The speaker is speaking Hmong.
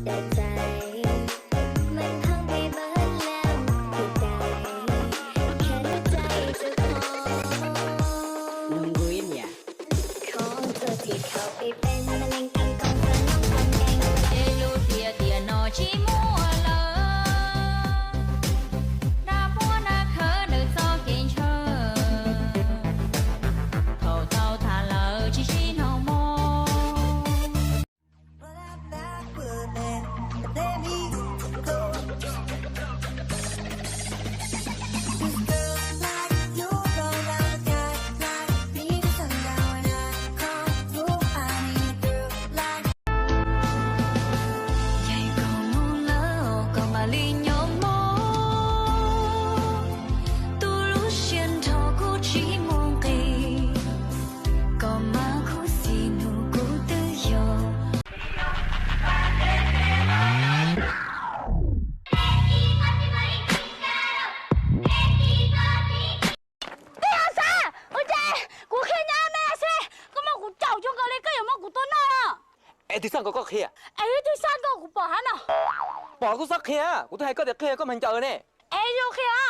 Ces lus tias tiam no tsis muaj lawm, dab muab dab khawb ntawm txoj kev ntshaw, thaum tau tham lawm tsis sib hnov mog. Yaig koj moog lawm koj mam li nyob mog, tu lub siab nrho kuj tsis muaj nqis, koj mas khuv xim nug kuv twb yog. Twb yog xav ua cas kuv qhia nyab me xwb, koj muab kuv caum cuag nkaus li koj yuav muab kuv tua noj no. Es twg xav kom koj qhia? Es twg xav kom kuv pom hab no? Pom kuj txhob qhia, kuv twb hais koj tias qhia koj mas ncaws ne. Es yus qhia.